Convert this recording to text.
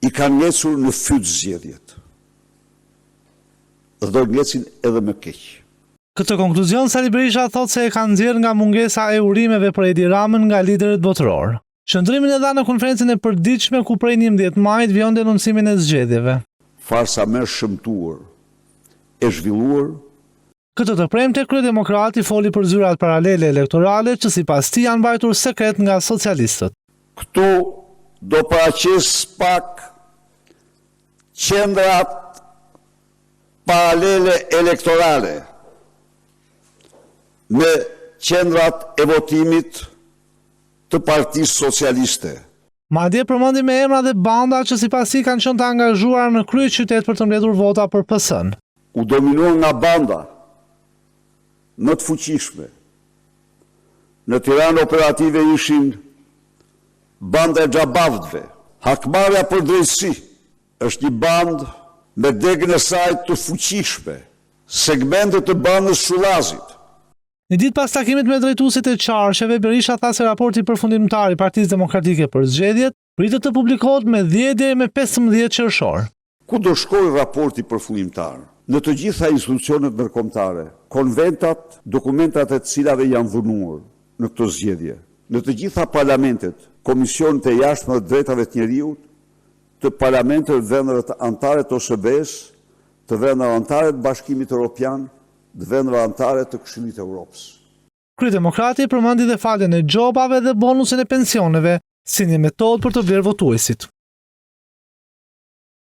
I kanë ngecur në fyt zgjedhjet. Dhe do ngecin edhe më keq. Këtë konkluzion Sali Berisha thotë se e ka nxjerrë nga mungesa e urimeve për Edi Ramën nga liderët botërorë. Qëndrimin e dha në konferencën e përditshme ku prej 11 majit vijon denoncimin e zgjedhjeve. Farsa më e shëmtuar e zhvilluar Këtë të premte, kryedemokrati foli për zyrat paralele elektorale që sipas tij janë mbajtur sekret nga socialistët. Këtu do paraqes pak qendrat paralele elektorale me qendrat e votimit të Partisë Socialiste. Madje përmendi me emra dhe banda që sipas tij kanë qenë të angazhuara në kryeqytet për të mbledhur vota për PS-në. U dominuan nga banda më të fuqishme. Në Tiranë operative ishin banda e Xhabaftëve. Hakmarrja për drejtësi është një bandë me degën e saj të fuqishme, segmente të bandës Shullazit. Një ditë pas takimit me drejtuesit e qarqeve, Berisha tha se raporti përfundimtar i Partisë Demokratike për zgjedhjet pritet të publikohet me 10 deri me 15 qershor. Ku do shkojë raporti përfundimtar? Në të gjitha institucionet ndërkombëtare, konventat, dokumentat e të cilave janë dhunuar në këto zgjedhje, në të gjitha parlamentet, komisionet e jashtme dhe drejtave të njeriut, të parlamenteve të vendeve të anëtare të OSBE-së, të vendeve anëtare të Bashkimit Europian, të vendeve anëtare të Këshillit të Europës. Kryedemokrati përmendi dhe faljen e gjobave dhe bonusin e pensioneve si një metodë për të blerë votuesit.